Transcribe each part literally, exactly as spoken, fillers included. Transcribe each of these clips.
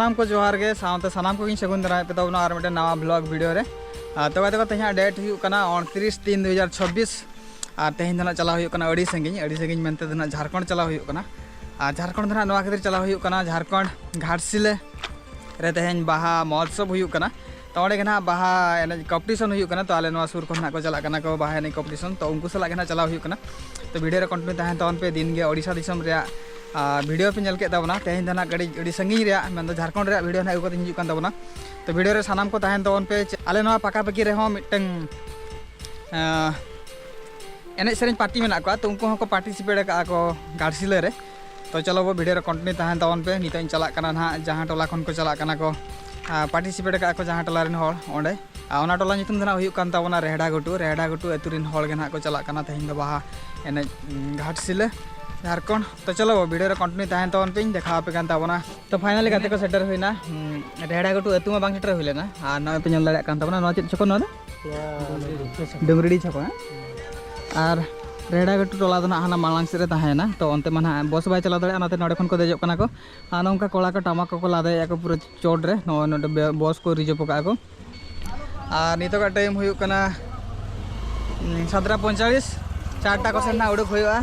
ᱥᱟᱱᱟᱢ ᱠᱚ ᱡᱚᱦᱟᱨ ᱜᱮ, ᱥᱟᱶᱛᱮ ᱥᱟᱱᱟᱢ ᱠᱚᱜᱮᱧ ᱥᱟᱹᱜᱩᱱ ᱫᱟᱨᱟᱢᱮᱫ ᱯᱮ ᱛᱟᱵᱚᱱᱟ ᱟᱨ ᱢᱤᱫᱴᱮᱱ ᱱᱟᱣᱟ ᱵᱷᱞᱚᱜ ᱵᱷᱤᱰᱤᱭᱳ ᱨᱮ᱾ ᱟᱨ ᱛᱚᱵᱮ ᱛᱮᱠᱚ, ᱛᱮᱦᱮᱧᱟᱜ ᱰᱮᱴ ᱦᱩᱭᱩᱜ ᱠᱟᱱᱟ ᱩᱱᱛᱨᱤᱥ ᱛᱤᱱ ᱫᱩ ᱦᱟᱡᱟᱨ ᱪᱷᱚᱵᱵᱤᱥ᱾ ᱟᱨ ᱛᱮᱦᱮᱧ ᱫᱚ ᱱᱟᱜ ᱪᱟᱞᱟᱣ ᱦᱩᱭᱩᱜ ᱠᱟᱱᱟ ᱟᱹᱰᱤ ᱥᱟᱺᱜᱤᱧ᱾ ᱟᱹᱰᱤ ᱥᱟᱺᱜᱤᱧ ᱢᱮᱱᱛᱮ ᱫᱚ ᱱᱟᱜ ᱡᱷᱟᱲᱠᱷᱚᱸᱰ ᱪᱟᱞᱟᱣ ᱦᱩᱭᱩᱜ ᱠᱟᱱᱟ᱾ ᱟᱨ ᱡᱷᱟᱲᱠᱷᱚᱸᱰ ᱫᱚ ᱱᱟᱜ ᱱᱚᱣᱟ ᱠᱷᱟᱹᱛᱤᱨ ᱪᱟᱞᱟᱣ ᱦᱩᱭᱩᱜ ᱠᱟᱱᱟ, ᱡᱷᱟᱲᱠᱷᱚᱸᱰ ᱜᱷᱟᱴᱥᱤᱞᱟᱹ ᱨᱮ ᱛᱮᱦᱮᱧ ᱵᱟᱦᱟ ᱢᱚᱦᱚᱛᱥᱚᱵ ᱦᱩᱭᱩᱜ ᱠᱟᱱᱟ᱾ ᱛᱚ ᱚᱸᱰᱮ ᱜᱮ ᱱᱟᱜ ᱵᱟᱦᱟ ᱮᱱᱮᱡ ᱠᱚᱢᱯᱤᱴᱤᱥᱚᱱ ᱦᱩᱭᱩᱜ ᱠᱟᱱᱟ᱾ ᱛᱚ ᱟᱞᱮ ᱱᱚᱣᱟ ᱥᱩᱨ ᱠᱷᱚᱱ ᱱᱟᱜ ᱠᱚ ᱪᱟᱞᱟᱜ ᱠᱟᱱᱟ ᱠᱚ ᱵᱟᱦᱟ ᱮᱱᱮᱡ ᱠᱚᱢᱯᱤᱴᱤᱥᱚᱱ᱾ ᱛᱚ ᱩᱱᱠᱩ ᱥᱟᱞᱟᱜ ᱜᱮ ᱱᱟᱜ ᱪᱟᱞᱟᱣ ᱦᱩᱭᱩᱜ ᱠᱟᱱᱟ᱾ ᱛᱚ ᱵᱷᱤᱰᱤᱭᱳ ᱨᱮ ᱠᱚᱱᱴᱤᱱᱤᱭᱩ ᱛᱟᱦᱮᱱ ᱛᱟᱵᱚᱱ ᱯᱮ᱾ ᱫᱤᱱ ᱜᱮ ᱳᱰᱤᱥᱟ ᱫᱤᱥᱚᱢ ᱨᱮᱭᱟᱜ, ᱟᱨ, ᱵᱷᱤᱰᱤᱭᱳ ᱯᱮ ᱧᱮᱞ ᱠᱮᱫ ᱛᱟᱵᱚᱱᱟ᱾ ᱛᱮᱦᱮᱧ ᱫᱚ ᱱᱟᱜ ᱠᱟᱹᱴᱤᱡ ᱟᱹᱰᱤ ᱥᱟᱺᱜᱤᱧ ᱨᱮᱭᱟᱜ, ᱢᱮᱱᱫᱚ ᱡᱷᱟᱲᱠᱷᱚᱸᱰ ᱨᱮᱭᱟᱜ ᱵᱷᱤᱰᱤᱭᱳ ᱱᱟᱜ ᱟᱹᱜᱩ ᱠᱟᱛᱮ ᱦᱤᱡᱩᱜ ᱠᱟᱱ ᱛᱟᱵᱚᱱᱟ᱾ ᱛᱚ ᱵᱷᱤᱰᱤᱭᱳ ᱨᱮ ᱥᱟᱱᱟᱢ ᱠᱚ ᱛᱟᱦᱮᱱ ᱛᱟᱵᱚᱱ ᱯᱮ᱾ ᱟᱞᱮ ᱱᱚᱣᱟ ᱯᱟᱠᱟ ᱯᱟᱠᱤ ᱨᱮᱦᱚᱸ ᱢᱤᱫᱴᱟᱝ, ᱟᱸ, ᱮᱱᱮᱡ ᱥᱮᱨᱮᱧ ᱯᱟᱨᱴᱤ ᱢᱮᱱᱟᱜ ᱠᱚᱣᱟ, ᱛᱚ ᱩᱱᱠᱩ ᱦᱚᱸᱠᱚ ᱯᱟᱨᱴᱤᱥᱤᱯᱮᱴ ᱟᱠᱟᱫᱼᱟ ᱠᱚ ᱜᱷᱟᱴᱥᱤᱞᱟᱹ ᱨᱮ᱾ ᱛᱚ ᱪᱚᱞᱚ ᱵᱚ, ᱵᱷᱤᱰᱤᱭᱳ ᱨᱮ ᱠᱚᱱᱴᱤᱱᱤᱭᱩ ᱛᱟᱦᱮᱱ ᱛᱟᱵᱚᱱ ᱯᱮ᱾ ᱱᱤᱛᱚᱜ ᱤᱧ ᱪᱟᱞᱟᱜ ᱠᱟᱱᱟ ᱱᱟᱦᱟᱜ ᱡᱟᱦᱟᱸ ᱴᱚᱞᱟ ᱠᱷᱚᱱ ᱠᱚ ᱪᱟᱞᱟᱜ ᱠᱟᱱᱟ ᱠᱚ, ᱟᱨ ᱯᱟᱨᱴᱤᱥᱤᱯᱮᱴ ᱟᱠᱟᱫᱼᱟ ᱠᱚ ᱡᱟᱦᱟᱸ ᱴᱚᱞᱟ ᱨᱮᱱ ᱦᱚᱲ ᱚᱸᱰᱮ᱾ ᱟᱨ ᱚᱱᱟ ᱴᱚᱞᱟ ᱧᱩᱛᱩᱢ ᱫᱚ ᱱᱟᱦᱟᱜ ᱦᱩᱭᱩᱜ ᱠᱟᱱ ᱛᱟᱵᱚᱱᱟ ᱨᱮᱦᱲᱟ ᱜᱷᱩᱴᱩ᱾ ᱨᱮᱦᱲᱟ ᱜᱷᱩᱴᱩ ᱟᱹᱛᱩ ᱨᱮᱱ ᱦᱚᱲ ᱜᱮ ᱱᱟᱦᱟᱜ ᱠᱚ ᱪᱟᱞᱟᱜ ᱠᱟᱱᱟ ᱛᱮᱦᱮᱧ ᱫᱚ ᱵᱟᱦᱟ ᱮᱱᱮᱡ, ᱩᱸ, ᱜᱷᱟᱴᱥᱤᱞᱟᱹ, ᱡᱷᱟᱲᱠᱷᱚᱸᱰ᱾ ᱛᱚ ᱪᱚᱞᱚ ᱵᱚ, ᱵᱷᱤᱰᱤᱭᱳ ᱨᱮ ᱠᱚᱱᱴᱤᱱᱤᱭᱩ ᱛᱟᱦᱮᱱ ᱛᱟᱵᱚᱱ ᱯᱮ, ᱤᱧ ᱫᱮᱠᱷᱟᱣ ᱟᱯᱮ ᱠᱟᱱ ᱛᱟᱵᱚᱱᱟ᱾ ᱛᱚ ᱯᱷᱟᱭᱱᱟᱞᱤ ᱜᱟᱛᱮ ᱠᱚ ᱥᱮᱴᱮᱨ ᱦᱩᱭᱱᱟ᱾ ᱩᱸ, ᱨᱮᱦᱲᱟ ᱜᱷᱩᱴᱩ ᱟᱹᱛᱩ ᱢᱟ ᱵᱟᱝ ᱥᱮᱴᱮᱨ ᱦᱩᱭ ᱞᱮᱱᱟ᱾ ᱟᱨ ᱱᱚᱜᱼᱚᱭ ᱯᱮ ᱧᱮᱞ ᱫᱟᱲᱮᱭᱟᱜ ᱠᱟᱱ ᱛᱟᱵᱚᱱᱟ, ᱱᱚᱣᱟ ᱪᱮᱫ ᱪᱷᱚᱠᱚ ᱱᱚᱣᱟ ᱫᱚ? ᱰᱩᱝᱨᱤᱰᱤ ᱪᱷᱚᱠᱚ, ᱦᱮᱸ? ᱟᱨ ᱨᱮᱦᱲᱟ ᱜᱷᱩᱴᱩ ᱴᱚᱞᱟ ᱫᱚ ᱱᱟᱜ ᱦᱟᱱᱟ ᱢᱟᱲᱟᱝ ᱥᱮᱫ ᱨᱮ ᱛᱟᱦᱮᱸᱭᱮᱱᱟ, ᱛᱚ ᱚᱱᱛᱮ ᱢᱟ ᱱᱟᱜ ᱵᱚᱥ ᱵᱟᱭ ᱪᱟᱞᱟᱣ ᱫᱟᱲᱮᱭᱟᱜᱼᱟ, ᱚᱱᱟᱛᱮ ᱱᱚᱸᱰᱮ ᱠᱷᱚᱱ ᱠᱚ ᱫᱮᱡᱚᱜ ᱠᱟᱱᱟ ᱠᱚ᱾ ᱟᱨ ᱱᱚᱝᱠᱟ ᱠᱚᱲᱟ ᱠᱚ ᱴᱟᱢᱟᱠ ᱠᱚᱠᱚ ᱞᱟᱫᱮᱭᱮᱫᱼᱟ ᱠᱚ ᱯᱩᱨᱟᱹ ᱪᱚᱴ ᱨᱮ, ᱱᱚᱜᱼᱚᱭ ᱱᱚᱸᱰᱮ ᱵᱮ-, ᱵᱚᱥ ᱠᱚ ᱨᱤᱡᱟᱹᱵᱷ ᱟᱠᱟᱫᱼᱟ ᱠᱚ᱾ ᱟᱨ ᱱᱤᱛᱚᱜᱟᱜ ᱴᱟᱭᱤᱢ ᱦᱩᱭᱩᱜ ᱠᱟᱱᱟ, ᱩᱸ, ᱥᱟᱛᱴᱟ ᱯᱚᱸᱭᱛᱟᱞᱤᱥ, ᱪᱟᱨᱴᱟ ᱠᱚ ᱥᱮᱫ ᱱᱟᱜ ᱩᱰᱩᱠ ᱦᱩᱭᱩᱜᱼᱟ᱾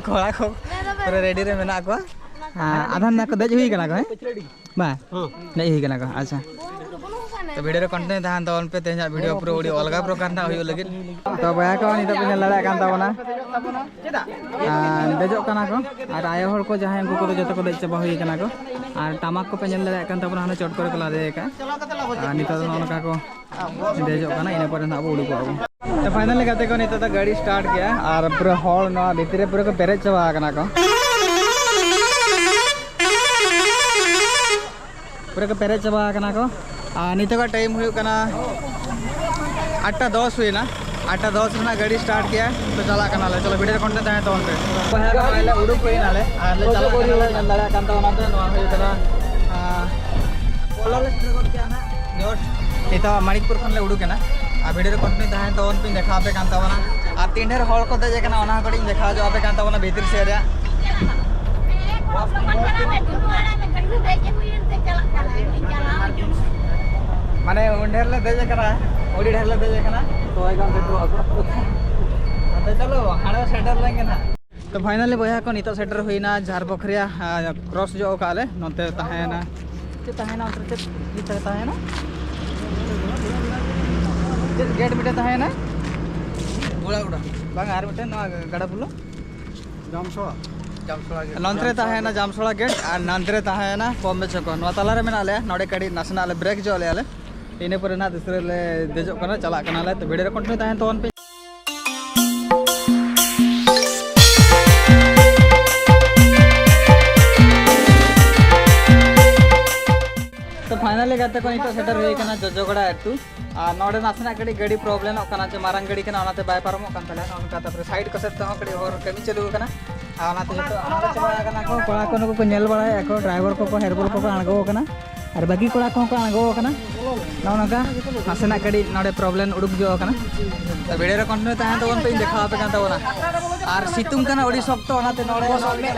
ᱠᱚᱲᱟ ᱠᱚ ᱯᱩᱨᱟᱹ ᱨᱮᱰᱤ ᱨᱮ ᱢᱮᱱᱟᱜ ᱠᱚᱣᱟ᱾ ᱟᱨ ᱟᱫᱷᱟᱱ ᱱᱟᱜ ᱠᱚ ᱫᱮᱡ ᱦᱩᱭ ᱠᱟᱱᱟ ᱠᱚ, ᱦᱮᱸ? ᱵᱟᱝ? ᱦᱮᱸ᱾ ᱫᱮᱡ ᱦᱩᱭ ᱠᱟᱱᱟ ᱠᱚ, ᱟᱪᱪᱷᱟ᱾ ᱛᱚ ᱵᱷᱤᱰᱤᱭᱳ ᱨᱮ ᱠᱚᱱᱴᱤᱱᱤᱭᱩ ᱛᱟᱦᱮᱱ ᱛᱟᱵᱚᱱ ᱯᱮ, ᱛᱮᱦᱮᱧᱟᱜ ᱵᱷᱤᱰᱤᱭᱳ ᱯᱩᱨᱟᱹ ᱟᱹᱰᱤ ᱟᱞᱜᱟ ᱯᱨᱚᱠᱟᱨ ᱨᱮᱱᱟᱜ ᱦᱩᱭᱩᱜ ᱞᱟᱹᱜᱤᱫ᱾ ᱛᱚ ᱵᱚᱭᱦᱟ ᱠᱚ, ᱱᱤᱛᱚᱜ ᱯᱮ ᱧᱮᱞ ᱫᱟᱲᱮᱭᱟᱜ ᱠᱟᱱ ᱛᱟᱵᱚᱱᱟ᱾ ᱟᱨ ᱫᱮᱡᱚᱜ ᱠᱟᱱᱟ ᱠᱚ, ᱟᱨ ᱟᱭᱳ ᱦᱚᱲ ᱠᱚ ᱡᱟᱦᱟᱸᱭ, ᱩᱱᱠᱩ ᱠᱚᱫᱚ ᱡᱚᱛᱚ ᱠᱚ ᱫᱮᱡ ᱪᱟᱵᱟ ᱦᱩᱭ ᱠᱟᱱᱟ ᱠᱚ᱾ ᱟᱨ ᱴᱟᱢᱟᱠ ᱠᱚᱯᱮ ᱧᱮᱞ ᱫᱟᱲᱮᱭᱟᱜ ᱠᱟᱱ ᱛᱟᱵᱚᱱᱟ, ᱦᱟᱱᱮ ᱪᱚᱴ ᱠᱚᱨᱮ ᱠᱚ ᱞᱟᱫᱮ ᱟᱠᱟᱫᱼᱟ᱾ ᱟᱨ ᱱᱤᱛᱚᱜ ᱫᱚ ᱱᱚᱜᱼᱚ ᱱᱚᱝᱠᱟ ᱠᱚ ᱫᱮᱡᱚᱜ ᱠᱟᱱᱟ, ᱤᱱᱟᱹ ᱯᱚᱨᱮ ᱱᱟᱜ ᱵᱚ ᱩᱰᱩᱠᱚᱜᱼᱟ ᱵᱚ᱾ ᱛᱚ ᱯᱷᱟᱭᱱᱟᱞᱤ ᱜᱟᱛᱮ ᱠᱚ, ᱱᱤᱛᱚᱜ ᱫᱚ ᱜᱟᱹᱰᱤ ᱥᱴᱟᱨᱴ ᱜᱮᱭᱟ ᱟᱨ ᱯᱩᱨᱟᱹ ᱦᱚᱲ ᱱᱚᱣᱟ ᱵᱷᱤᱛᱤᱨ ᱨᱮ ᱯᱩᱨᱟᱹ ᱠᱚ ᱯᱮᱨᱮᱡ ᱪᱟᱵᱟ ᱟᱠᱟᱱᱟ ᱠᱚ᱾ ᱯᱩᱨᱟᱹ ᱠᱚ ᱯᱮᱨᱮᱡ ᱪᱟᱵᱟ ᱟᱠᱟᱱᱟ ᱠᱚ᱾ ᱟᱨ ᱱᱤᱛᱚᱜᱟᱜ ᱴᱟᱭᱤᱢ ᱦᱩᱭᱩᱜ ᱠᱟᱱᱟ ᱟᱴᱴᱟ ᱫᱚᱥ ᱦᱩᱭᱱᱟ᱾ ᱟᱴᱴᱟ ᱫᱚᱥ ᱨᱮᱱᱟᱜ ᱜᱟᱹᱰᱤ ᱥᱴᱟᱨᱴ ᱠᱮᱜᱼᱟ, ᱛᱚ ᱪᱟᱞᱟᱜ ᱠᱟᱱᱟᱞᱮ᱾ ᱪᱚᱞᱚ, ᱵᱷᱤᱰᱤᱭᱳ ᱨᱮ ᱠᱚᱱᱴᱤᱱᱤᱭᱩ ᱛᱟᱦᱮᱸ ᱛᱟᱵᱚᱱ ᱯᱮ᱾ ᱵᱚᱭᱦᱟ ᱠᱚ, ᱱᱚᱜᱼᱚᱭ ᱞᱮ ᱩᱰᱩᱠ ᱦᱩᱭᱱᱟᱞᱮ ᱟᱨ ᱞᱮ ᱪᱟᱞᱟᱜ ᱠᱟᱱᱟᱞᱮ᱾ ᱧᱮᱞ ᱫᱟᱲᱮᱭᱟᱜ ᱠᱟᱱ ᱛᱟᱵᱚᱱᱟ ᱯᱮ, ᱱᱚᱣᱟ ᱦᱩᱭᱩᱜ ᱠᱟᱱᱟ, ᱟᱸ, ᱯᱚᱞᱟ ᱞᱮ ᱥᱮᱴᱮᱨ ᱜᱚᱫ ᱠᱮᱜᱼᱟ ᱱᱟᱜ᱾ ᱡᱚᱴ ᱱᱤᱛᱚᱜ ᱢᱟᱱᱤᱠᱯᱩᱨ ᱠᱷᱚᱱ ᱞᱮ ᱩᱰᱩᱠ ᱮᱱᱟ᱾ ᱟᱨ ᱵᱷᱤᱰᱤᱭᱳ ᱨᱮ ᱠᱚᱱᱴᱤᱱᱤᱭᱩ ᱛᱟᱦᱮᱸ ᱛᱟᱵᱚᱱ ᱯᱮ, ᱫᱮᱠᱷᱟᱣ ᱟᱯᱮ ᱠᱟᱱ ᱛᱟᱵᱚᱱᱟ᱾ ᱟᱨ ᱛᱤᱱ ᱰᱷᱮᱨ ᱦᱚᱲ ᱠᱚ ᱫᱮᱡ ᱟᱠᱟᱱᱟ, ᱚᱱᱟ ᱦᱚᱸ ᱠᱟᱹᱴᱤᱡ ᱤᱧ ᱫᱮᱠᱷᱟᱣ ᱧᱚᱜ ᱟᱯᱮ ᱠᱟᱱ ᱛᱟᱵᱚᱱᱟ ᱵᱷᱤᱛᱤᱨ ᱥᱮᱫ ᱨᱮᱭᱟᱜ᱾ ᱢᱟᱱᱮ ᱩᱱ ᱰᱷᱮᱨ ᱞᱮ ᱫᱮᱡ ᱟᱠᱟᱱᱟ, ᱟᱹᱰᱤ ᱰᱷᱮᱨ ᱞᱮ ᱫᱮᱡ ᱟᱠᱟᱱᱟ᱾ ᱛᱚ ᱮᱠᱫᱚᱢ ᱥᱮᱴᱮᱨᱚᱜ ᱟᱠᱚ᱾ ᱟᱫᱚ ᱪᱚᱞᱚ ᱦᱟᱸᱰᱮ ᱥᱮᱴᱮᱨ ᱞᱮᱱ ᱜᱮ ᱱᱟᱦᱟᱜ᱾ ᱛᱚ finally ᱵᱚᱭᱦᱟ ᱠᱚ, ᱱᱤᱛᱚᱜ ᱥᱮᱴᱮᱨ ᱦᱩᱭᱱᱟ ᱡᱷᱟᱨ ᱯᱩᱠᱷᱨᱤᱭᱟ᱾ ᱠᱨᱚᱥ ᱡᱚᱜ ᱠᱟᱜᱼᱟ ᱞᱮ᱾ ᱱᱚᱛᱮ ᱛᱟᱦᱮᱸᱭᱮᱱᱟ, ᱪᱮᱫ ᱛᱟᱦᱮᱸᱭᱮᱱᱟ ᱚᱱᱛᱮ ᱨᱮ? ᱪᱮᱫ ᱪᱮᱫ ᱛᱟᱦᱮᱸᱭᱮᱱᱟ? ᱪᱮᱫ ᱜᱮᱴ ᱢᱤᱫᱴᱮᱱ ᱛᱟᱦᱮᱸᱭᱮᱱᱟ? ᱜᱚᱲᱟ ᱜᱚᱲᱟ᱾ ᱵᱟᱝ, ᱟᱨ ᱢᱤᱫᱴᱮᱱ ᱱᱚᱣᱟ ᱜᱟᱰᱟ ᱯᱩᱞᱩ᱾ ᱡᱟᱢᱥᱚᱲᱟ᱾ ᱡᱟᱢᱥᱚᱲᱟ ᱜᱮ᱾ ᱱᱚᱱᱛᱮ ᱨᱮ ᱛᱟᱦᱮᱸᱭᱮᱱᱟ ᱡᱟᱢᱥᱚᱲᱟ ᱜᱮᱴ ᱟᱨ ᱱᱟᱱᱛᱮ ᱨᱮ ᱛᱟᱦᱮᱸᱭᱮᱱᱟ ᱵᱚᱢᱵᱮ ᱪᱷᱚᱠᱚ᱾ ᱱᱚᱣᱟ ᱛᱟᱞᱟ ᱨᱮ ᱢᱮᱱᱟᱜ ᱞᱮᱭᱟ, ᱱᱚᱰᱮ ᱠᱟᱹᱴᱤᱡ ᱱᱟᱥᱮᱱᱟᱜ ᱞᱮ ᱵᱨᱮᱠ ᱡᱚᱜ ᱞᱮᱭᱟ ᱞᱮ᱾ ᱤᱱᱟᱹ ᱯᱚᱨᱮ ᱱᱟᱦᱟᱜ ᱫᱚᱥᱨᱟ ᱞᱮ ᱫᱮᱡᱚᱜ ᱠᱟᱱᱟ, ᱪᱟᱞᱟᱜ ᱠᱟᱱᱟᱞᱮ᱾ ᱛᱚ ᱵᱷᱤᱰᱤᱭᱳ ᱨᱮ ᱠᱚᱱᱴᱤᱱᱤᱭᱩ ᱛᱟᱦᱮᱱ ᱛᱟᱵᱚᱱ ᱯᱮ᱾ ᱛᱚ finally ᱜᱟᱛᱮ ᱠᱚ, ᱱᱤᱛᱚᱜ ᱥᱮᱴᱮᱨ ᱦᱩᱭ ᱠᱟᱱᱟ ᱡᱚᱡᱚᱜᱚᱲᱟ ᱟᱹᱛᱩ᱾ ᱟᱨ ᱱᱚᱰᱮ ᱱᱟᱥᱮᱱᱟᱜ ᱠᱟᱹᱴᱤᱡ ᱜᱟᱹᱰᱤ ᱯᱨᱚᱵᱞᱮᱢᱚᱜ ᱠᱟᱱᱟ, ᱡᱮ ᱢᱟᱨᱟᱝ ᱜᱟᱹᱰᱤ ᱠᱟᱱᱟ, ᱚᱱᱟᱛᱮ ᱵᱟᱭ ᱯᱟᱨᱚᱢᱚᱜ ᱠᱟᱱ ᱛᱟᱞᱮᱭᱟ᱾ ᱱᱚᱜᱼᱚ ᱱᱚᱝᱠᱟ ᱛᱟᱨᱯᱚᱨᱮ ᱥᱟᱭᱤᱰ ᱠᱚ ᱥᱮᱫ ᱛᱮᱦᱚᱸ ᱠᱟᱹᱴᱤᱡ ᱦᱚᱨ ᱠᱟᱹᱢᱤ ᱪᱟᱹᱞᱩ ᱟᱠᱟᱱᱟ᱾ ᱟᱨ ᱚᱱᱟᱛᱮ ᱡᱚᱛᱚ ᱦᱟᱸᱰᱮ ᱪᱟᱵᱟ ᱟᱠᱟᱱᱟ ᱠᱚ᱾ ᱠᱚᱲᱟ ᱠᱚ ᱱᱩᱠᱩ ᱠᱚ ᱧᱮᱞ ᱵᱟᱲᱟᱭᱮᱫᱼᱟ ᱠᱚ, ᱰᱨᱟᱭᱵᱷᱟᱨ ᱠᱚᱠᱚ, ᱦᱮᱰ ᱵᱚᱞ ᱠᱚᱠᱚ ᱟᱬᱜᱚ ᱟᱠᱟᱱᱟ᱾ ᱟᱨ ᱵᱟᱹᱠᱤ ᱠᱚᱲᱟ ᱠᱚᱦᱚᱸ ᱠᱚ ᱟᱬᱜᱚ ᱟᱠᱟᱱᱟ᱾ ᱱᱚᱜᱼᱚ ᱱᱚᱝᱠᱟ ᱱᱟᱥᱮᱱᱟᱜ ᱠᱟᱹᱴᱤᱡ ᱱᱚᱰᱮ ᱯᱨᱚᱵᱞᱮᱢ ᱩᱰᱩᱠ ᱧᱚᱜ ᱟᱠᱟᱱᱟ᱾ ᱛᱚ ᱵᱷᱤᱰᱤᱭᱳ ᱨᱮ ᱠᱚᱱᱴᱤᱱᱤᱭᱩ ᱛᱟᱦᱮᱱ ᱛᱟᱵᱚᱱ ᱯᱮ, ᱤᱧ ᱫᱮᱠᱷᱟᱣ ᱟᱯᱮ ᱠᱟᱱ ᱛᱟᱵᱚᱱᱟ᱾ ᱟᱨ ᱥᱤᱛᱩᱝ ᱠᱟᱱᱟ ᱟᱹᱰᱤ ᱥᱚᱠᱛᱚ, ᱚᱱᱟᱛᱮ ᱱᱚᱰᱮ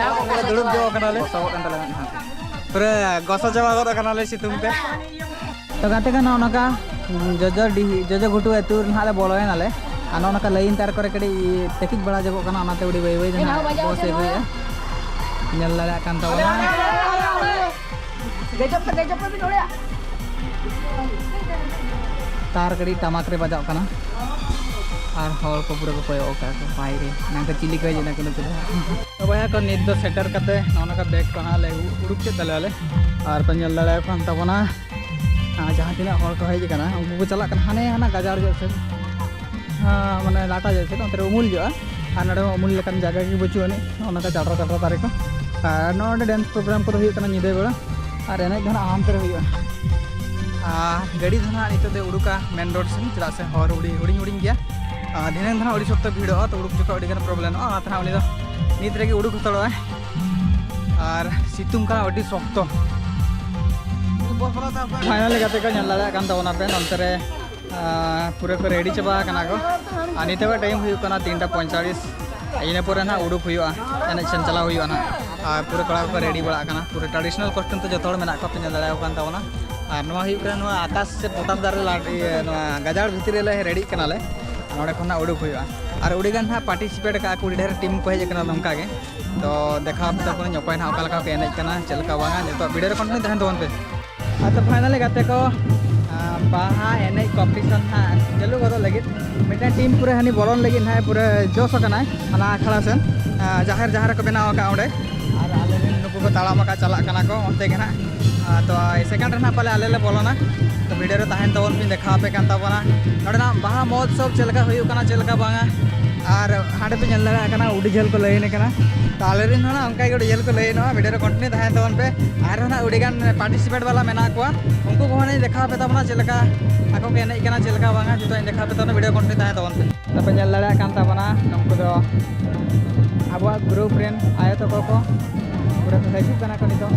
ᱫᱩᱲᱩᱵ ᱧᱚᱜ ᱟᱠᱟᱱᱟᱞᱮ᱾ ᱯᱩᱨᱟᱹ ᱜᱚᱥᱚ ᱪᱟᱵᱟ ᱜᱚᱫ ᱟᱠᱟᱱᱟᱞᱮ ᱥᱤᱛᱩᱝ ᱛᱮ᱾ ᱛᱚ ᱜᱟᱛᱮ ᱠᱚ, ᱱᱚᱜᱼᱚ ᱱᱚᱝᱠᱟ ᱡᱚᱡᱚ ᱰᱤᱦᱤ, ᱡᱚᱡᱚ ᱜᱷᱩᱴᱩ ᱟᱹᱛᱩ ᱨᱮ ᱱᱟᱦᱟᱜ ᱞᱮ ᱵᱚᱞᱚᱭᱮᱱᱟᱞᱮ᱾ ᱟᱨ ᱱᱚᱜᱼᱚ ᱱᱚᱝᱠᱟ ᱞᱟᱭᱤᱱ ᱛᱟᱨ ᱠᱚᱨᱮ ᱠᱟᱹᱴᱤᱡ ᱛᱟᱹᱠᱤᱡ ᱵᱟᱲᱟ ᱡᱚᱜᱚᱜ ᱠᱟᱱᱟ, ᱚᱱᱟᱛᱮ ᱟᱹᱰᱤ ᱵᱟᱹᱭ ᱵᱟᱹᱭ ᱛᱮ ᱱᱟᱦᱟᱜ ᱵᱚᱥ ᱟᱹᱜᱩᱭᱮᱫᱼᱟ᱾ ᱧᱮᱞ ᱫᱟᱲᱮᱭᱟᱜ ᱠᱟᱱ ᱛᱟᱵᱚᱱᱟ᱾ ᱫᱮᱡᱚᱜ ᱯᱮ, ᱫᱮᱡᱚᱜ ᱯᱮ, ᱵᱤᱱ ᱚᱲᱮᱜᱼᱟ᱾ ᱛᱟᱨ ᱠᱟᱹᱴᱤᱡ ᱴᱟᱢᱟᱠ ᱨᱮ ᱵᱟᱡᱟᱜ ᱠᱟᱱᱟ᱾ ᱟᱨ ᱦᱚᱲ ᱠᱚ ᱯᱩᱨᱟᱹ ᱠᱚ ᱠᱚᱭᱚᱜ ᱟᱠᱟᱫ ᱠᱚ, ᱵᱟᱭᱨᱮ ᱱᱟᱝᱠᱟ ᱪᱤᱞᱤ ᱠᱚ ᱦᱮᱡ ᱮᱱᱟ ᱠᱚ ᱱᱩᱠᱩ ᱫᱚ᱾ ᱛᱚ ᱵᱚᱭᱦᱟ ᱠᱚ, ᱱᱤᱛ ᱫᱚ ᱥᱮᱴᱮᱨ ᱠᱟᱛᱮ ᱱᱚᱜᱼᱚ ᱱᱚᱝᱠᱟ ᱵᱮᱜᱽ ᱠᱚ ᱦᱟᱸᱜ ᱞᱮ ᱩᱰᱩᱠ ᱠᱮᱫ ᱛᱟᱞᱮᱭᱟᱞᱮ᱾ ᱟᱨ ᱯᱮ ᱧᱮᱞ ᱫᱟᱲᱮᱭᱟᱠᱚ ᱠᱟᱱ ᱛᱟᱵᱚᱱᱟ, ᱟᱨ ᱡᱟᱦᱟᱸ ᱛᱤᱱᱟᱹᱜ ᱦᱚᱲ ᱠᱚ ᱦᱮᱡ ᱟᱠᱟᱱᱟ, ᱩᱱᱠᱩ ᱠᱚ ᱪᱟᱞᱟᱜ ᱠᱟᱱᱟ ᱦᱟᱱᱮ ᱦᱟᱱᱟ ᱜᱟᱡᱟᱲ ᱡᱚᱜ ᱥᱮᱫ, ᱦᱮᱸ, ᱢᱟᱱᱮ ᱞᱟᱴᱟ ᱡᱚᱜ ᱥᱮᱫ, ᱚᱱᱛᱮ ᱨᱮ ᱩᱢᱩᱞ ᱡᱚᱜᱼᱟ᱾ ᱟᱨ ᱱᱚᱰᱮ ᱢᱟ ᱩᱢᱩᱞ ᱞᱮᱠᱟᱱ ᱡᱟᱭᱜᱟ ᱜᱮ ᱵᱟᱹᱪᱩᱜ ᱟᱹᱱᱤᱡ, ᱱᱚᱜᱼᱚ ᱱᱚᱝᱠᱟ ᱪᱟᱴᱨᱟ ᱪᱟᱴᱨᱟ ᱫᱟᱨᱮ ᱠᱚ᱾ ᱟᱨ ᱱᱚᱜᱼᱚ ᱱᱚᱰᱮ ᱰᱮᱱᱥ ᱯᱨᱳᱜᱨᱟᱢ ᱠᱚᱫᱚ ᱦᱩᱭᱩᱜ ᱠᱟᱱᱟ ᱧᱤᱫᱟᱹ ᱵᱮᱲᱟ, ᱟᱨ ᱮᱱᱮᱡ ᱫᱚ ᱱᱟᱜ ᱦᱟᱱᱛᱮ ᱨᱮ ᱦᱩᱭᱩᱜᱼᱟ᱾ ᱟᱨ ᱜᱟᱹᱰᱤ ᱫᱚ ᱱᱟᱜ ᱱᱤᱛᱚᱜ ᱫᱚ ᱩᱰᱩᱠᱟ ᱢᱮᱱ ᱨᱳᱰ ᱥᱮᱫ, ᱪᱮᱫᱟᱜ ᱥᱮ ᱦᱚᱨ ᱦᱩᱰᱤᱧ ᱦᱩᱰᱤᱧ ᱦᱩᱰᱤᱧ ᱜᱮᱭᱟ᱾ ᱟᱨ ᱫᱷᱤᱱᱟᱹᱝ ᱫᱚ ᱱᱟᱜ ᱟᱹᱰᱤ ᱥᱚᱠᱛᱚ ᱵᱷᱤᱲᱚᱜᱼᱟ, ᱛᱚ ᱩᱰᱩᱠ ᱡᱚᱠᱷᱚᱱ ᱟᱹᱰᱤ ᱜᱟᱱ ᱯᱨᱚᱵᱞᱮᱢᱚᱜᱼᱟ, ᱚᱱᱟᱛᱮ ᱱᱟᱜ ᱩᱱᱤ ᱫᱚ ᱱᱤᱛ ᱨᱮᱜᱮ ᱩᱰᱩᱠ ᱦᱟᱛᱟᱲᱚᱜᱼᱟᱭ᱾ ᱟᱨ ᱥᱤᱛᱩᱝ ᱠᱟᱱᱟ ᱟᱹᱰᱤ ᱥᱚᱠᱛᱚ᱾ ᱯᱷᱟᱭᱱᱟᱞᱤ ᱜᱟᱛᱮ ᱠᱚ, ᱧᱮᱞ ᱫᱟᱲᱮᱭᱟᱜ ᱠᱟᱱ ᱛᱟᱵᱚᱱᱟ ᱯᱮ, ᱱᱚᱱᱛᱮ ᱨᱮ ᱟᱨ ᱯᱩᱨᱟᱹ ᱠᱚ ᱨᱮᱰᱤ ᱪᱟᱵᱟ ᱟᱠᱟᱱᱟ ᱠᱚ᱾ ᱟᱨ ᱱᱤᱛᱚᱜᱟᱜ ᱴᱟᱭᱤᱢ ᱦᱩᱭᱩᱜ ᱠᱟᱱᱟ ᱛᱤᱱᱴᱟ ᱯᱚᱸᱭᱛᱟᱞᱞᱤᱥ᱾ ᱤᱱᱟᱹ ᱯᱚᱨᱮ ᱱᱟᱦᱟᱜ ᱩᱰᱩᱠ ᱦᱩᱭᱩᱜᱼᱟ, ᱮᱱᱮᱡ ᱥᱮᱱ ᱪᱟᱞᱟᱣ ᱦᱩᱭᱩᱜᱼᱟ ᱱᱟᱦᱟᱜ᱾ ᱟᱨ ᱯᱩᱨᱟᱹ ᱠᱚᱲᱟ ᱠᱚᱠᱚ ᱨᱮᱰᱤ ᱵᱟᱲᱟᱜ ᱠᱟᱱᱟ, ᱯᱩᱨᱟᱹ traditional costume ᱛᱮ ᱡᱚᱛᱚ ᱦᱚᱲ ᱢᱮᱱᱟᱜ ᱠᱚᱣᱟ, ᱯᱮ ᱧᱮᱞ ᱫᱟᱲᱮᱭᱟᱠᱚ ᱠᱟᱱ ᱛᱟᱵᱚᱱᱟ᱾ ᱟᱨ ᱱᱚᱣᱟ ᱦᱩᱭᱩᱜ ᱠᱟᱱᱟ ᱱᱚᱣᱟ ᱟᱠᱟᱥ ᱥᱮ ᱯᱚᱴᱟᱥ ᱫᱟᱨᱮ ᱞᱟ-, ᱤᱭᱟᱹ, ᱱᱚᱣᱟ ᱜᱟᱡᱟᱲ ᱵᱷᱤᱛᱤᱨ ᱨᱮᱞᱮ ᱨᱮᱰᱤᱜ ᱠᱟᱱᱟᱞᱮ᱾ ᱟᱨ ᱱᱚᱸᱰᱮ ᱠᱷᱚᱱ ᱱᱟᱜ ᱩᱰᱩᱠ ᱦᱩᱭᱩᱜᱼᱟ᱾ ᱟᱨ ᱟᱹᱰᱤ ᱜᱟᱱ ᱦᱟᱸᱜ participate ᱟᱠᱟᱫ ᱠᱚ, ᱟᱹᱰᱤ ᱰᱷᱮᱨ team ᱠᱚ ᱦᱮᱡ ᱟᱠᱟᱱᱟ ᱱᱚᱝᱠᱟ ᱜᱮ᱾ ᱛᱚ ᱫᱮᱠᱷᱟᱣ ᱟᱯᱮ ᱛᱟᱵᱚᱱᱟᱹᱧ ᱚᱠᱚᱭ ᱱᱟᱦᱟᱜ ᱚᱠᱟ ᱞᱮᱠᱟ ᱠᱚ ᱮᱱᱮᱡ ᱠᱟᱱᱟ, ᱪᱮᱫ ᱞᱮᱠᱟ ᱵᱟᱝᱟ, ᱡᱚᱛᱚ video ᱨᱮ continue ᱛᱟᱦᱮᱱ ᱛᱟᱵᱚᱱ ᱯᱮ᱾ ᱟᱨ ᱛᱚ finally ᱜᱟᱛᱮ ᱠᱚ, ᱟᱸ, ᱵᱟᱦᱟ ᱮᱱᱮᱡ competition ᱦᱟᱸᱜ ᱪᱟᱹᱞᱩ ᱜᱚᱫᱚᱜ ᱞᱟᱹᱜᱤᱫ᱾ ᱢᱤᱫᱴᱮᱱ team ᱯᱩᱨᱟᱹ ᱦᱟᱹᱱᱤ ᱵᱚᱞᱚᱱ ᱞᱟᱹᱜᱤᱫ ᱱᱟᱦᱟᱜ ᱯᱩᱨᱟᱹ ᱡᱚᱥ ᱟᱠᱟᱱᱟᱭ ᱦᱟᱱᱟ ᱟᱠᱷᱲᱟ ᱥᱮᱱ, ᱟᱸ, ᱡᱟᱦᱮᱨ ᱡᱟᱦᱟᱸ ᱨᱮᱠᱚ ᱵᱮᱱᱟᱣ ᱟᱠᱟᱫ ᱚᱸᱰᱮ᱾ ᱟᱨ ᱟᱞᱮ ᱨᱮᱱ ᱱᱩᱠᱩ ᱠᱚ ᱛᱟᱲᱟᱢ ᱟᱠᱟᱫ, ᱪᱟᱞᱟᱜ ᱠᱟᱱᱟ ᱠᱚ ᱚᱱᱛᱮ ᱜᱮ ᱱᱟᱦᱟᱜ᱾ ᱟᱸ, ᱛᱚ second ᱨᱮ ᱱᱟᱦᱟᱜ ᱯᱟᱞᱮ ᱟᱞᱮ ᱞᱮ ᱵᱚᱞᱚᱱᱟ᱾ ᱛᱚ video ᱨᱮ ᱛᱟᱦᱮᱱ ᱛᱟᱵᱚᱱ ᱯᱮ, ᱫᱮᱠᱷᱟᱣ ᱟᱯᱮ ᱠᱟᱱ ᱛᱟᱵᱚᱱᱟ ᱱᱚᱸᱰᱮᱱᱟᱜ ᱵᱟᱦᱟ ᱢᱚᱦᱳᱛᱥᱚᱵᱽ ᱪᱮᱫ ᱞᱮᱠᱟ ᱦᱩᱭᱩᱜ ᱠᱟᱱᱟ, ᱪᱮᱫ ᱞᱮᱠᱟ ᱵᱟᱝᱟ᱾ ᱟᱨ ᱦᱟᱸᱰᱮ ᱯᱮ ᱧᱮᱞ ᱫᱟᱲᱮᱭᱟᱜ ᱠᱟᱱᱟ, ᱟᱹᱰᱤ ᱡᱷᱟᱹᱞ ᱠᱚ line ᱟᱠᱟᱱᱟ᱾ ᱛᱚ ᱟᱞᱮ ᱨᱮᱱ ᱦᱚᱸ ᱱᱟᱜ ᱚᱱᱠᱟ ᱜᱮ ᱟᱹᱰᱤ ᱡᱷᱟᱹᱞ ᱠᱚ line ᱮᱱᱟ᱾ Video ᱨᱮ continue ᱛᱟᱦᱮᱱ ᱛᱟᱵᱚᱱ ᱯᱮ᱾ ᱟᱨᱦᱚᱸ ᱱᱟᱜ ᱟᱹᱰᱤ ᱜᱟᱱ participant ᱵᱟᱞᱟ ᱢᱮᱱᱟᱜ ᱠᱚᱣᱟ, ᱩᱱᱠᱩ ᱠᱚᱦᱚᱸ ᱱᱟᱜ ᱤᱧ ᱫᱮᱠᱷᱟᱣ ᱟᱯᱮ ᱛᱟᱵᱚᱱᱟ, ᱪᱮᱫ ᱞᱮᱠᱟ ᱟᱠᱚ ᱠᱚ ᱮᱱᱮᱡ ᱠᱟᱱᱟ, ᱪᱮᱫ ᱞᱮᱠᱟ ᱵᱟᱝᱟ, ᱡᱚᱛᱚ ᱤᱧ ᱫᱮᱠᱷᱟᱣ ᱟᱯᱮ ᱛᱟᱵᱚᱱᱟ᱾ Video continue ᱛᱟᱦᱮᱱ ᱛᱟᱵᱚᱱ ᱯᱮ᱾ ᱛᱚᱯᱮ ᱧᱮᱞ ᱫᱟᱲᱮᱭᱟᱜ ᱠᱟᱱ ᱛᱟᱵᱚᱱᱟ, ᱱᱩᱠᱩ ᱫᱚ ᱟᱵᱚᱣᱟᱜ group ᱨᱮᱱ ᱟᱭᱳ ᱛᱟᱠᱚ ᱠᱚ ᱯᱩᱨᱟᱹ ᱠᱚ ᱦᱤᱡᱩᱜ ᱠᱟᱱᱟ ᱠᱚ ᱱᱤᱛᱚᱜ᱾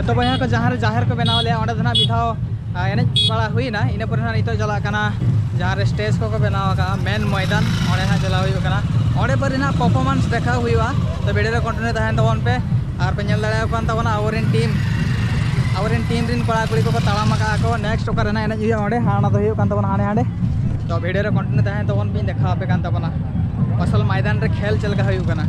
ᱛᱚ ᱵᱚᱭᱦᱟ ᱠᱚ, ᱡᱟᱦᱟᱸ ᱨᱮ ᱡᱟᱦᱮᱨ ᱠᱚ ᱵᱮᱱᱟᱣ ᱞᱮᱫᱼᱟ, ᱚᱸᱰᱮ ᱫᱚ ᱱᱟᱦᱟᱜ ᱢᱤᱫ ᱫᱷᱟᱣ, ᱟ, ᱮᱱᱮᱡ ᱵᱟᱲᱟ ᱦᱩᱭᱱᱟ᱾ ᱤᱱᱟᱹ ᱯᱚᱨᱮ ᱱᱟᱦᱟᱜ ᱱᱤᱛᱚᱜ ᱪᱟᱞᱟᱜ ᱠᱟᱱᱟ ᱡᱟᱦᱟᱸ ᱨᱮ ᱥᱴᱮᱡᱽ ᱠᱚᱠᱚ ᱵᱮᱱᱟᱣ ᱟᱠᱟᱫᱼᱟ, ᱢᱮᱱ ᱢᱚᱭᱫᱟᱱ, ᱚᱸᱰᱮ ᱱᱟᱦᱟᱜ ᱪᱟᱞᱟᱣ ᱦᱩᱭᱩᱜ ᱠᱟᱱᱟ᱾ ᱚᱸᱰᱮ ᱯᱟᱹᱨᱤ ᱱᱟᱦᱟᱜ ᱯᱟᱨᱯᱷᱚᱨᱢᱮᱱᱥ ᱫᱮᱠᱷᱟᱣ ᱦᱩᱭᱩᱜᱼᱟ᱾ ᱛᱚ ᱵᱷᱤᱰᱤᱭᱳ ᱨᱮ ᱠᱚᱱᱴᱤᱱᱤᱭᱩ ᱛᱟᱦᱮᱱ ᱛᱟᱵᱚᱱ ᱯᱮ᱾ ᱟᱨ ᱯᱮ ᱧᱮᱞ ᱫᱟᱲᱮᱭᱟᱠᱚ ᱠᱟᱱ ᱛᱟᱵᱚᱱᱟ ᱟᱵᱚᱨᱮᱱ ᱴᱤᱢ, ᱟᱵᱚᱨᱮᱱ ᱴᱤᱢ ᱨᱮᱱ ᱠᱚᱲᱟ ᱠᱩᱲᱤ ᱠᱚᱠᱚ ᱛᱟᱲᱟᱢ ᱟᱠᱟᱫᱼᱟ ᱠᱚ᱾ ᱱᱮᱠᱥᱴ ᱚᱠᱟ ᱨᱮ ᱱᱟᱦᱟᱜ ᱮᱱᱮᱡ ᱦᱩᱭᱩᱜᱼᱟ, ᱚᱸᱰᱮ ᱦᱟᱸᱜ ᱚᱱᱟ ᱫᱚ ᱦᱩᱭᱩᱜ ᱠᱟᱱ ᱛᱟᱵᱚᱱᱟ ᱦᱟᱸᱰᱮ ᱦᱟᱸᱰᱮ᱾ ᱛᱚ ᱵᱷᱤᱰᱤᱭᱳ ᱨᱮ ᱠᱚᱱᱴᱤᱱᱤᱭᱩ ᱛᱟᱦᱮᱱ ᱛᱟᱵᱚᱱ ᱯᱮ, ᱤᱧ ᱫᱮᱠᱷᱟᱣ ᱟᱯᱮ ᱠᱟᱱ ᱛᱟᱵᱚᱱᱟ ᱟᱥᱚᱞ ᱢᱚᱭᱫᱟᱱ ᱨᱮ ᱠᱷᱮᱞ ᱪᱮᱫ ᱞᱮᱠᱟ ᱦᱩᱭᱩᱜ ᱠᱟᱱᱟ᱾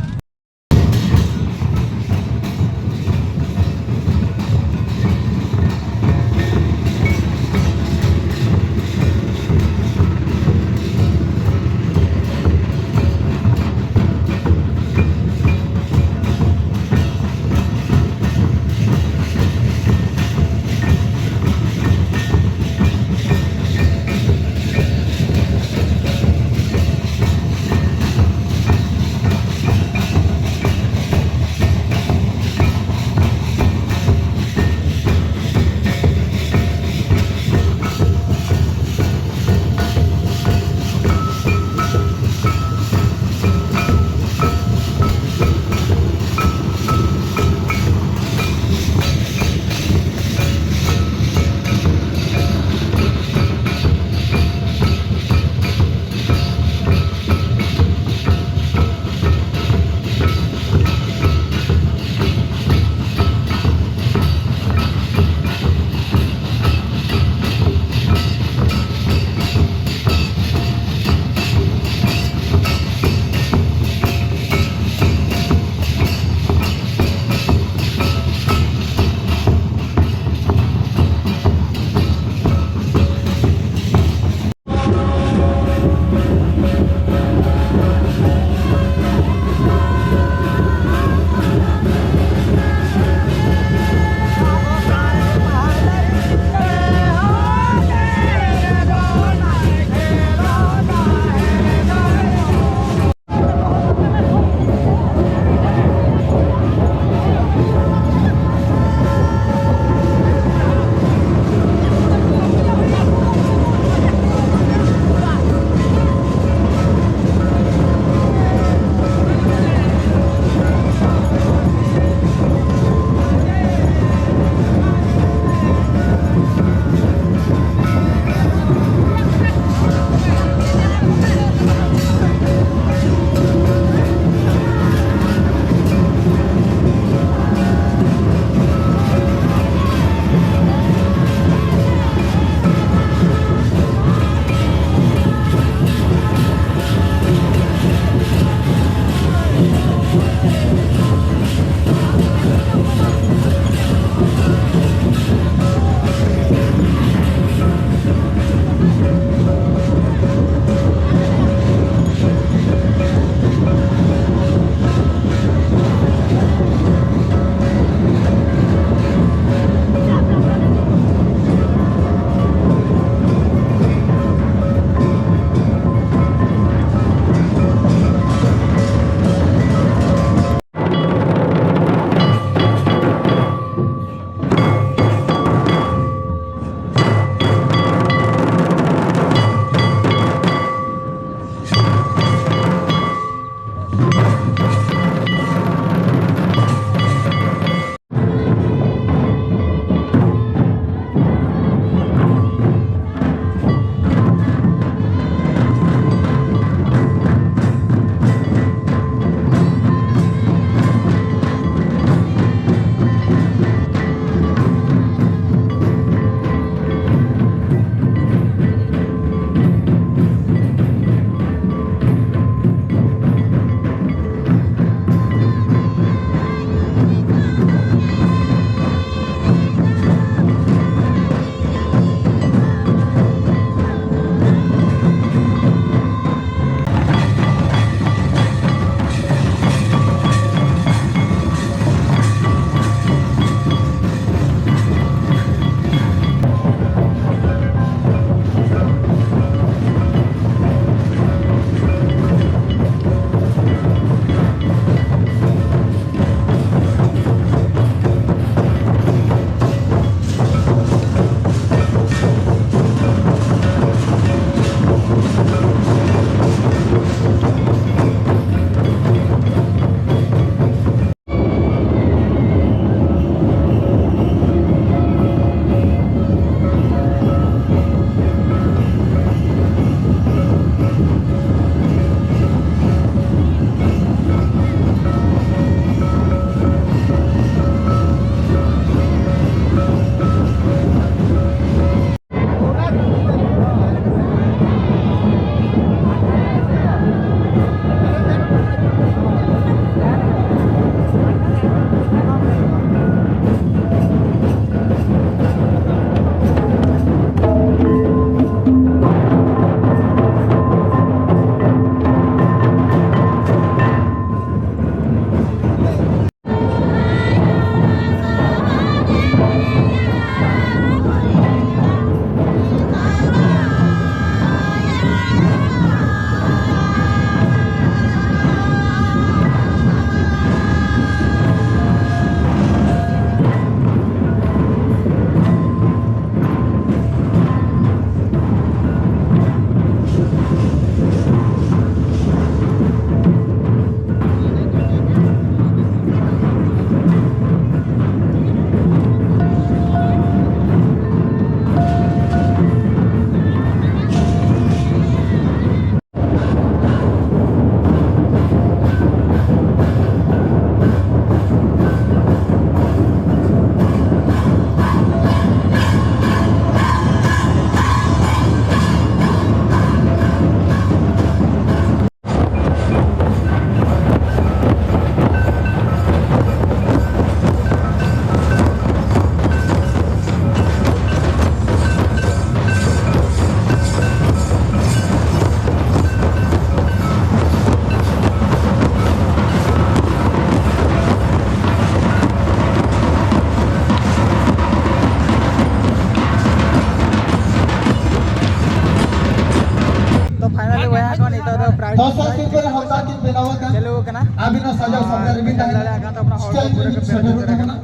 ᱟᱹᱵᱤᱱᱟᱜ ᱥᱟᱡᱟᱣ ᱥᱟᱯᱲᱟᱣ ᱨᱮᱵᱤᱱ ᱛᱟᱦᱮᱱᱟ᱾ ᱧᱮᱞ ᱫᱟᱲᱮᱭᱟᱜ ᱠᱟᱱ ᱛᱟᱵᱚᱱᱟ, ᱦᱚᱲ ᱥᱴᱮᱡᱽ ᱠᱚ ᱨᱮᱵᱤᱱ ᱯᱩᱨᱟᱹ ᱥᱮᱴᱮᱨᱚᱜ ᱯᱮᱨᱮᱡ ᱛᱟᱵᱚᱱᱟ᱾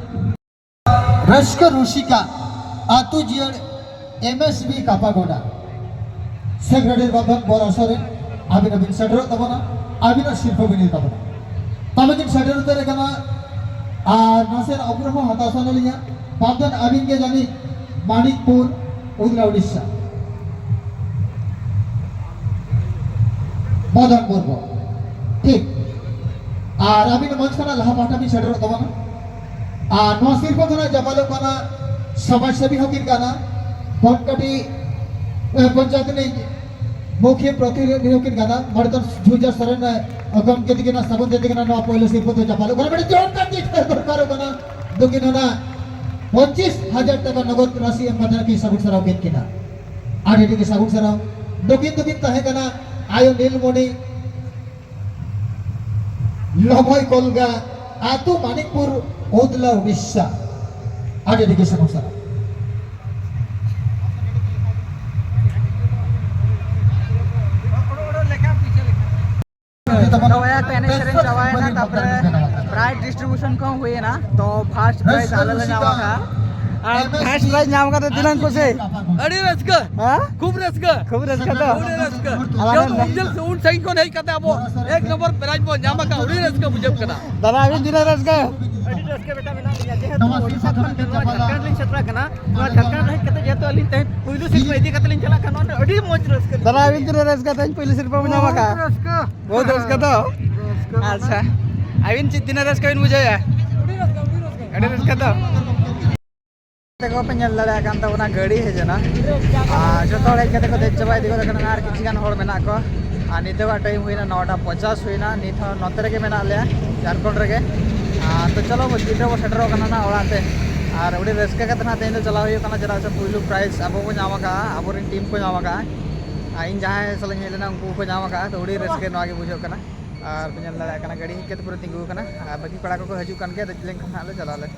ᱨᱟᱹᱥᱠᱟᱹ ᱨᱩᱥᱤᱠᱟ ᱟᱹᱛᱩ ᱡᱤᱭᱟᱹᱲ ᱮᱢ ᱮᱥ ᱵᱤ ᱠᱟᱯᱟᱜᱚᱰᱟ ᱥᱮᱠᱨᱮᱴᱟᱨᱤ ᱵᱟᱵᱷᱚᱱ ᱵᱚᱨ ᱟᱥᱚᱨ ᱨᱮ ᱟᱹᱵᱤᱱ ᱦᱚᱸᱵᱤᱱ ᱥᱮᱴᱮᱨᱚᱜ ᱛᱟᱵᱚᱱᱟ, ᱟᱹᱵᱤᱱᱟᱜ ᱥᱤᱨᱯᱟᱹ ᱵᱤᱱ ᱤᱫᱤ ᱛᱟᱵᱚᱱᱟ᱾ ᱛᱟᱦᱞᱮ ᱵᱤᱱ ᱥᱮᱴᱮᱨ ᱩᱛᱟᱹᱨ ᱟᱠᱟᱱᱟ ᱟᱨ ᱱᱟᱥᱮᱱᱟᱜ ᱩᱯᱨᱩᱢ ᱦᱚᱸ ᱦᱟᱛᱟᱣ ᱥᱟᱱᱟ ᱞᱤᱧᱟ᱾ ᱵᱟᱵᱷᱚᱱ ᱟᱹᱵᱤᱱ ᱜᱮ ᱡᱟᱹᱱᱤᱡ ᱢᱟᱱᱤᱠᱯᱩᱨ, ᱩᱫᱽᱞᱟ, ᱩᱲᱤᱥᱥᱟ᱾ ᱢᱚᱫᱚᱱ ᱢᱩᱨᱢᱩ᱾ ᱴᱷᱤᱠ᱾ ᱟᱨ ᱟᱹᱵᱤᱱ ᱢᱚᱧᱪ ᱠᱷᱚᱱᱟᱜ ᱞᱟᱦᱟ ᱯᱟᱦᱴᱟ ᱵᱤᱱ ᱥᱮᱴᱮᱨᱚᱜ ᱛᱟᱵᱚᱱᱟ᱾ ᱟᱨ ᱱᱚᱣᱟ ᱥᱤᱨᱯᱟᱹ ᱫᱚ ᱱᱟᱜ ᱡᱟᱯᱟᱞᱚᱜ ᱠᱟᱱᱟ ᱥᱚᱢᱟᱡᱽ ᱥᱮᱵᱤ ᱦᱚᱸᱠᱤᱱ ᱠᱟᱱᱟ, ᱵᱷᱚᱴᱠᱟᱴᱤ, ᱮ, ᱯᱚᱧᱪᱟᱭᱮᱛ ᱨᱤᱱᱤᱡ ᱢᱩᱠᱷᱤᱭᱟᱹ ᱯᱨᱚᱛᱤᱱᱤᱫᱷᱤ ᱦᱚᱸᱠᱤᱱ ᱠᱟᱱᱟ, ᱢᱟᱱᱚᱛᱟᱱ ᱡᱷᱩᱡᱟ ᱥᱚᱨᱮᱱ, ᱮ, ᱜᱚᱢᱠᱮ ᱛᱤᱠᱤᱱᱟᱜ ᱥᱟᱹᱜᱩᱱ ᱛᱮ ᱛᱤᱠᱤᱱᱟᱜ ᱱᱚᱣᱟ ᱯᱳᱭᱞᱳ ᱥᱤᱨᱯᱟᱹ ᱫᱚ ᱡᱟᱯᱟᱞᱚᱜ ᱠᱟᱱᱟ᱾ ᱢᱤᱫᱴᱮᱱ ᱡᱳᱨᱫᱟᱨ ᱪᱤᱛᱠᱟᱹᱨ ᱫᱚᱨᱠᱟᱨᱚᱜ ᱠᱟᱱᱟ᱾ ᱫᱚᱠᱤᱱ ᱚᱱᱟ ᱯᱚᱸᱪᱤᱥ ᱦᱟᱡᱟᱨ ᱴᱟᱠᱟ ᱱᱚᱜᱚᱫ ᱨᱟᱥᱤ ᱮᱢ ᱠᱟᱛᱮ ᱠᱤᱱ ᱥᱟᱹᱜᱩᱱ ᱥᱟᱨᱦᱟᱣ ᱠᱮᱫ ᱠᱤᱱᱟ᱾ ᱟᱹᱰᱤ ᱟᱹᱰᱤ ᱜᱮ ᱥᱟᱹᱜᱩᱱ ᱥᱟᱨᱦᱟᱣ᱾ ᱫᱚᱠᱤᱱ ᱫᱚᱠᱤᱱ ᱛᱟᱦᱮᱸ ᱠᱟᱱᱟ ᱟᱭᱳ ᱱᱤᱞᱢᱚᱱᱤ, ᱞᱚᱵᱚᱭ ᱠᱚᱞᱜᱟ, ᱟᱹᱛᱩ ᱢᱟᱱᱤᱠᱯᱩᱨ, ᱩᱫᱽᱞᱟ, ᱩᱲᱤᱥᱥᱟ᱾ ᱟᱹᱰᱤ ᱟᱹᱰᱤ ᱜᱮ ᱥᱟᱹᱜᱩᱱ ᱥᱟᱨᱦᱟᱣ᱾ ᱛᱚ ᱵᱚᱭᱦᱟ ᱠᱚ ᱮᱱᱮᱡ ᱥᱮᱨᱮᱧ ᱪᱟᱵᱟᱭᱮᱱᱟ, ᱛᱟᱯᱚᱨᱮ ᱯᱨᱟᱭᱤᱡᱽ ᱰᱤᱥᱴᱨᱤᱵᱤᱭᱩᱥᱚᱱ ᱠᱚᱦᱚᱸ ᱦᱩᱭᱮᱱᱟ᱾ ᱛᱚ ᱯᱷᱟᱨᱥᱴ ᱯᱨᱟᱭᱤᱡᱽ ᱟᱞᱮ ᱞᱮ ᱧᱟᱢ ᱟᱠᱟᱫᱼᱟ᱾ ᱟᱨ ᱯᱷᱟᱨᱥᱴ ᱯᱨᱟᱭᱤᱡᱽ ᱧᱟᱢ ᱠᱟᱛᱮ ᱛᱤᱱᱟᱹᱜ ᱠᱩᱥᱤ? ᱟᱹᱰᱤ ᱨᱟᱹᱥᱠᱟᱹ᱾ ᱦᱮᱸ? ᱠᱷᱩᱵ ᱨᱟᱹᱥᱠᱟᱹ᱾ ᱠᱷᱩᱵ ᱨᱟᱹᱥᱠᱟᱹ ᱛᱚ? ᱟᱹᱰᱤ ᱨᱟᱹᱥᱠᱟᱹ᱾ ᱟᱞᱟᱝ ᱡᱮᱦᱮᱛᱩ ᱩᱱ ᱡᱷᱟᱹᱞ ᱥᱮ ᱩᱱ ᱥᱟᱺᱜᱤᱧ ᱠᱷᱚᱱ ᱦᱮᱡ ᱠᱟᱛᱮ ᱟᱵᱚ ᱮᱠ ᱱᱚᱢᱵᱚᱨ ᱯᱨᱟᱭᱤᱡᱽ ᱵᱚᱱ ᱧᱟᱢ ᱟᱠᱟᱫ, ᱟᱹᱰᱤ ᱨᱟᱹᱥᱠᱟᱹ ᱵᱩᱡᱷᱟᱹᱜ ᱠᱟᱱᱟ᱾ ᱫᱟᱫᱟ, ᱟᱹᱵᱤᱱ ᱛᱤᱱᱟᱹᱜ ᱨᱟᱹᱥᱠᱟᱹ? ᱟᱹᱰᱤ ᱨᱟᱹᱥᱠᱟᱹ ᱵᱮᱴᱟ ᱢᱮᱱᱟᱜ ᱞᱤᱧᱟ, ᱡᱮᱦᱮᱛᱩ ᱳᱰᱤᱥᱟ ᱠᱷᱚᱱ ᱱᱚᱣᱟ ᱡᱷᱟᱲᱠᱷᱚᱸᱰ ᱞᱤᱧ ᱥᱮᱴᱮᱨ ᱟᱠᱟᱱᱟ᱾ ᱱᱚᱣᱟ ᱡᱷᱟᱲᱠᱷᱚᱸᱰ ᱦᱮᱡ ᱠᱟᱛᱮ ᱡᱮᱦᱮᱛᱩ ᱟᱹᱞᱤᱧ ᱛᱮᱦᱮᱧ ᱯᱩᱭᱞᱩ ᱥᱤᱨᱯᱟᱹ ᱤᱫᱤ ᱠᱟᱛᱮ ᱞᱤᱧ ᱪᱟᱞᱟᱜ ᱠᱟᱱᱟ, ᱱᱚᱣᱟ ᱫᱚ ᱟᱹᱰᱤ ᱢᱚᱡᱽ ᱨᱟᱹᱥᱠᱟᱹ ᱞᱤᱧ ᱫᱟᱫᱟ, ᱟᱹᱵᱤᱱ ᱛᱤᱱᱟᱹᱜ ᱨᱟᱹᱥᱠᱟᱹ ᱛᱮᱦᱮᱧ ᱯᱩᱭᱞᱩ ᱥᱤᱨᱯᱟᱹ ᱵᱤᱱ ᱧᱟᱢ ᱟᱠᱟᱫᱼᱟ? ᱵᱚᱦᱩᱛ ᱨᱟᱹᱥᱠᱟᱹ ᱛᱚ? ᱨᱟᱹᱥᱠᱟᱹ ᱢᱮᱱᱟᱜᱼᱟ᱾ ᱟᱪᱪᱷᱟ, ᱟᱹᱵᱤᱱ ᱪᱮᱫ ᱛᱤᱱᱟᱹᱜ ᱨᱟᱹᱥᱠᱟᱹ ᱵᱤᱱ ᱵᱩᱡᱷᱟᱹᱣᱮᱫᱼᱟ? ᱟᱹᱰᱤ ᱨᱟᱹᱥᱠᱟᱹ, ᱟᱹᱰᱤ ᱨᱟᱹᱥᱠᱟᱹ᱾ ᱟᱹᱰᱤ ᱨᱟᱹᱥᱠᱟᱹ ᱛᱚ? ᱛᱮᱠᱚ ᱯᱮ ᱧᱮᱞ ᱫᱟᱲᱮᱭᱟᱜ ᱠᱟᱱ ᱛᱟᱵᱚᱱᱟ, ᱜᱟᱹᱰᱤ ᱦᱮᱡ ᱮᱱᱟ᱾ ᱟᱨ ᱡᱚᱛᱚ ᱦᱚᱲ ᱦᱮᱡ ᱠᱟᱛᱮ ᱠᱚ ᱫᱮᱡ ᱪᱟᱵᱟ ᱤᱫᱤ ᱜᱚᱫ ᱟᱠᱟᱱᱟ᱾ ᱟᱨ ᱠᱤᱪᱷᱩ ᱜᱟᱱ ᱦᱚᱲ ᱢᱮᱱᱟᱜ ᱠᱚᱣᱟ᱾ ᱟᱨ ᱱᱤᱛᱚᱜᱟᱜ ᱴᱟᱭᱤᱢ ᱦᱩᱭᱱᱟ ᱱᱚᱴᱟ ᱯᱚᱪᱟᱥ ᱦᱩᱭᱱᱟ᱾ ᱱᱤᱛ ᱦᱚᱸ ᱱᱚᱛᱮ ᱨᱮᱜᱮ ᱢᱮᱱᱟᱜ ᱞᱮᱭᱟ, ᱡᱷᱟᱲᱠᱷᱚᱸᱰ ᱨᱮᱜᱮ᱾ ᱟᱨ ᱛᱚ ᱪᱚᱞᱚ, ᱵᱚ ᱛᱤᱱ ᱨᱮᱵᱚ ᱥᱮᱴᱮᱨᱚᱜ ᱠᱟᱱᱟ ᱱᱟᱜ ᱚᱲᱟᱜ ᱛᱮ᱾ ᱟᱨ ᱟᱹᱰᱤ ᱨᱟᱹᱥᱠᱟᱹ ᱠᱟᱛᱮ ᱱᱟᱜ ᱛᱮᱦᱮᱧ ᱫᱚ ᱪᱟᱞᱟᱣ ᱦᱩᱭᱩᱜ ᱠᱟᱱᱟ, ᱪᱮᱫᱟᱜ ᱥᱮ ᱯᱩᱭᱞᱩ ᱯᱨᱟᱭᱤᱡᱽ ᱟᱵᱚ ᱵᱚ ᱧᱟᱢ ᱟᱠᱟᱫᱼᱟ, ᱟᱵᱚᱨᱮᱱ ᱴᱤᱢ ᱠᱚ ᱧᱟᱢ ᱟᱠᱟᱫᱼᱟ᱾ ᱟᱨ ᱤᱧ ᱡᱟᱦᱟᱸᱭ ᱥᱟᱞᱟᱜ ᱤᱧ ᱦᱮᱡ ᱞᱮᱱᱟ, ᱩᱱᱠᱩ ᱠᱚ ᱧᱟᱢ ᱟᱠᱟᱫᱼᱟ᱾ ᱛᱚ ᱟᱹᱰᱤ ᱨᱟᱹᱥᱠᱟᱹ ᱱᱚᱣᱟ ᱜᱮ ᱵᱩᱡᱷᱟᱹᱜ ᱠᱟᱱᱟ᱾ ᱟᱨ ᱯᱮ ᱧᱮᱞ ᱫᱟᱲᱮᱭᱟᱜ ᱠᱟᱱᱟ, ᱜᱟᱹᱰᱤ ᱦᱮᱡ ᱠᱟᱛᱮ ᱯᱩᱨᱟᱹ ᱛᱤᱸᱜᱩ ᱟᱠᱟᱱᱟ᱾ ᱟᱨ ᱵᱟᱹᱠᱤ ᱠᱚᱲᱟ ᱠᱚᱠᱚ ᱦᱤᱡᱩᱜ ᱠᱟᱱ ᱜᱮᱭᱟ, ᱫᱮᱡ ᱞᱮᱱᱠᱷᱟᱱ ᱦᱟᱸᱜ ᱞᱮ ᱪᱟᱞᱟᱜ ᱟᱞᱮ᱾